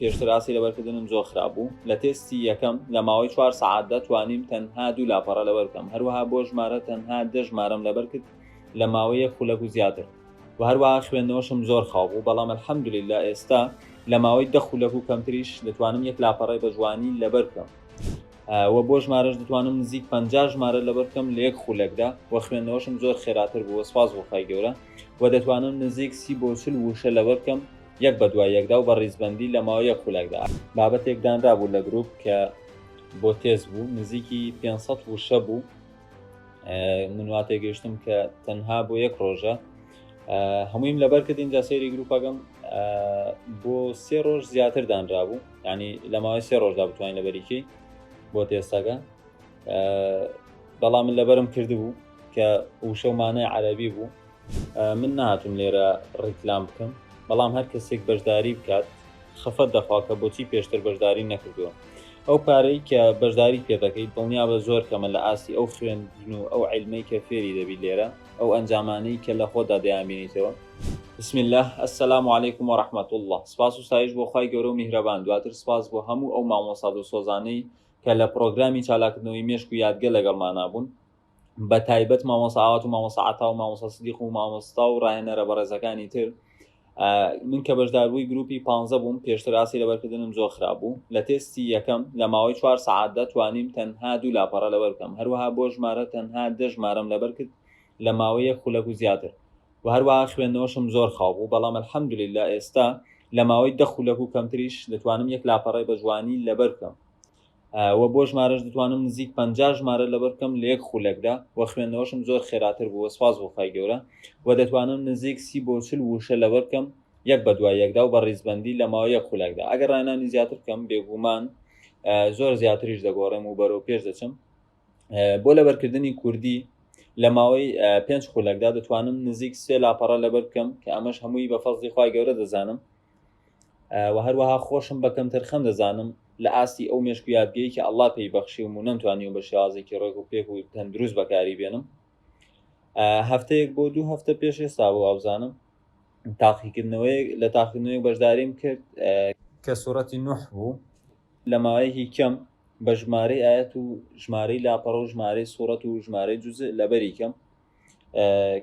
پێشتر ئاستی لەبەرکردنم زۆر خراپ بوو. لە تێستی یەکەم لە ماوەی چوار سەعاتدا توانیم تەنها دوو لاپەڕە لەبەر بکەم، هەروەها بۆ ژمارە تەنها دە ژمارەم لەبەر کرد لە ماوەی یەک خولەک و زیاتر و هەروەها خوێندنەوەشم زۆر خاو بوو، بەڵام الحمدللە ئێستا لە ماوەی دە خولەک و کەمتریش دەتوانم یەک لاپەڕەی بە جوانی لەبەر بکەم و بۆ ژمارەش دەتوانم نزیک 50 ژمارە لەبەر بکەم لە یەک خولەکدا و خوێندنەوەشم زۆر خێراتر بوو سپاس بۆ خوای گەورە و دەتوانم نزیک سی بۆ 40 وشە لەبەر بکەم یەک بە دوای یەکدا و بە ڕیزبەندی لە ماوەی یەک خولەکدا. بابەتێک دانرابوو لە گروپ کە بۆ تێست بوو نزیکی 500 وشە بوو من وا تێگەیشتم کە تەنها بۆ یەک ڕۆژە هەموویم لەبەر کرد اینجا سەیری گروپەکەم بۆ سێ ڕۆژ زیاتر دانرابوو ینی لە ماوەی سێ ڕۆژدا بتوانین لەبەریکی بۆ تێستەکە بەڵام من لەبەرم کردبوو کە وشە و مانای عەربی بوو من نهاتم لێرە ڕیکلام بکەم بەڵام هەر کەسێک بەشداری بکات خەفەت دەخوا کە بۆچی پێشتر بەشداری نەکردووە ئەو پارەی کە بەشداری پێ دەکەیت دڵنیابە زۆر کەمە لە ئاستی ئەو خوێندن و ئەو عیلمەی کە فێری دەبی لێرە ئەو ئەنجامانەی کە لە خۆتدا دەیانبینیتەوە. بسم اللە السلام علیکم و رحمە اللە سپاس و ستایش بۆ خوای گەورە و میهرەبان دواتر سپاس بۆ هەموو ئەو مامۆستا دڵسۆزانەی کە لە پڕۆگرامی چالاکردنەوەی مێشک و یادگە لەگەڵمانا بوون بە تایبەت مامۆستا ئاوات و مامۆستا عەتا و مامۆستا سدیق و مامۆستا و ڕاهێنەرە بەڕێزەکانی تر من کە بەشداربووی گروپی پانزە بووم پێشتر ئاستی لەبەرکردنم زۆر خراپ بوو لە تێستی یەکەم لە ماوەی چوار سەعاتدا توانیم تەنها دوو لاپەڕە لەبەر بکەم هەروەها بۆ ژمارە تەنها دە ژمارەم لەبەر کرد لە ماوەی یەک خولەک و زیاتر و هەروەها خوێندنەوەشم زۆر خاو بوو بەڵام الحمدللە ئێستا لە ماوەی دە خولەک و کەمتریش دەتوانم یەک لاپەڕەی بە جوانی لەبەر بکەم و بۆ ژمارەش دەتوانم نزیک 50 ژمارە لەبەر بکەم لە یەک خولەکدا و خوێندنەوەشم زۆر خێراتر بوو سپاس بۆ خوای گەورە و دەتوانم نزیک سی بۆ 40 وشە لەبەر بکەم یەک بە دوای یەکدا و بە ڕیزبەندی لە ماوەی یەک خولەکدا ئەگەر ڕاهێنانی زیاتر بکەم بێگومان زۆر زیاتریش دەگۆڕێم و بەرەو پێش دەچم بۆ لەبەرکردنی کوردی لە ماوەی پێنج خولەکدا دەتوانم نزیک سێ لاپەڕە لەبەر بکەم کە ئەمەش هەمووی بە فەزڵی خوای گەورە دەزانم و هەروەها خۆشم بە کەمتەرخەم دەزانم لە ئاستی ئەو مێشک و یادگەی کە ئەڵڵا پێی بەخشیوم و نەمتوانیوە بە شێوازێکی ڕێک و پێک و تەندروست بەکاری بێنم هەفتەیەک بۆ دوو هەفتە پێش ئێستا بوو وابزانم تاقیکردنەوەیەک لە تاقیکردنەوەی بەشداریم کرد کە سوڕەتی نوح بوو لە ماوەیەکی کەم بە ژمارەی ئاەت و ژمارەی لاپەڕە و ژمارەی سوڕەت و ژمارەی جوز لەبەری کەم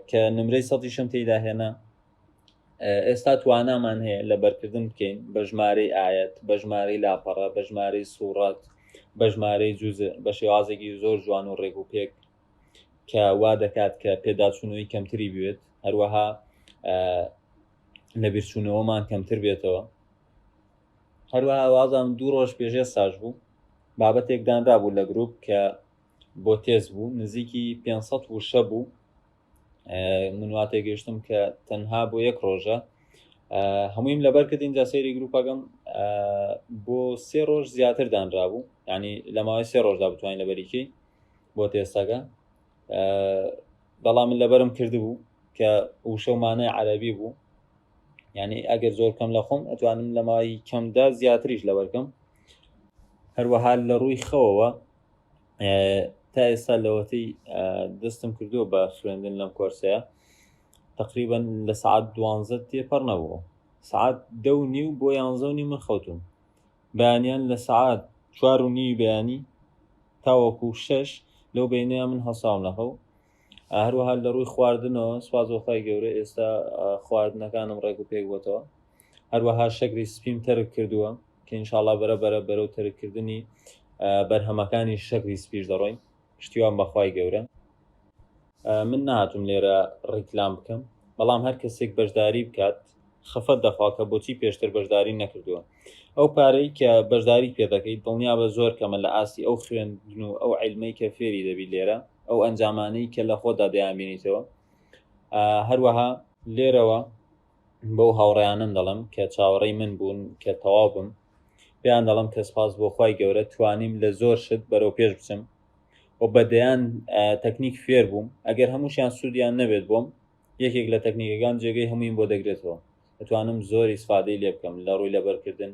کە نمرەی سەدیشم تێیدا هێنا ئێستا توانامان هەیە لە بەرکردن بکەین بە ژمارەی ئاەت بە ژمارەی لاپەڕە بە ژمارەی سوڕەت بە ژمارەی جوز بە شێوازێکی زۆر جوان و ڕێک و پێک کە وا دەکات کە پێداچوونەوەی کەمتری بوێت هەروەها لە بیرچوونەوەمان کەمتر بێتەوە هەروەها وازان دوو ڕۆژ پێشێ ساش بوو بابەتێک دانرابوو لە گروپ کە بۆ تێز بوو نزیکی 500 وشە بوو من وا تێگەیشتم کە تەنها بۆ یەک ڕۆژە هەموویم لەبەر کرد اینجا سەیری گروپەکەم بۆ سێ ڕۆژ زیاتر دانرابوو ینی لە ماوەی سێ ڕۆژدا بتوانین لەبەریکی بۆ تێستەکە بەڵام من لەبەرم کردبوو کە وشە و مانای عەربی بوو یعنی ئەگەر زۆر کەم لە خۆم ئەتوانم لە ماوەی کەمدا زیاتریش لەبەرکەم هەروەها لە ڕووی خەوەوە تا ئێستا لەوەتەی دەستم کردووە بە خوێندن لەم کۆرسەیە تقریبا لە سعات دوانزە تێپەڕ نەبوو سعات دە و نیو بۆ یانزە و نیو من خەوتوم بەیانیان لە سعات چوار و نیوی بەیانی تاوەکو شەش لەو بینەیە من هەڵساوم لە خەو هەروەها لە ڕووی خواردنەوە سوپاس بۆ خوای گەورە ئێستا خواردنەکانم ڕێک و پێک بۆتەوە هەروەها شەکری سپیم تەرک کردووە کە ئینشاڵا بەرە بەرە بەرەو تەرککردنی بەرهەمەکانی شەکری سپیش دەڕۆین پشتیوان بەخوای گەورە من نهاتم لێرە ڕیکلام بکەم بەڵام هەر کەسێک بەشداری بکات خەفەت دەخوا کە بۆچی پێشتر بەشداری نەکردووە ئەو پارەی کە بەشداری پێ دەکەیت دڵنیابە زۆر کەمە لە ئاستی ئەو خوێندن و ئەو عیلمەی کە فێری دەبی لێرە ئەو ئەنجامانەی کە لە خۆتدا دەیانبینیتەوە هەروەها لێرەوە بەو هاوڕێیانم دەڵم کە چاوەڕێی من بوون کە تەواو بم پێیان دەڵم کە سپاس بۆ خوای گەورە توانیم لە زۆر شت بەرەو پێش بچم و بە دەیان تەکنیک فێر بووم ئەگەر هەمووشیان سوودیان نەبێت بۆم یەکێک لە تەکنیکەکان جێگەی هەموویم بۆ دەگرێتەوە دەتوانم زۆر ئیسفادەی لێ بکەم لە ڕووی لەبەرکردن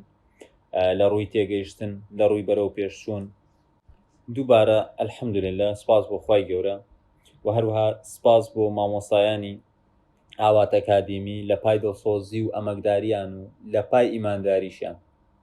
لە ڕووی تێگەیشتن لە ڕووی بەرەو پێشچوون دووبارە الحمدللە سپاس بۆ خوای گەورە و هەروەها سپاس بۆ مامۆستایانی ئاوات ئەکادیمی لە پای دڵسۆزی و ئەمەکداریان و لە پای ئیمانداریشیان.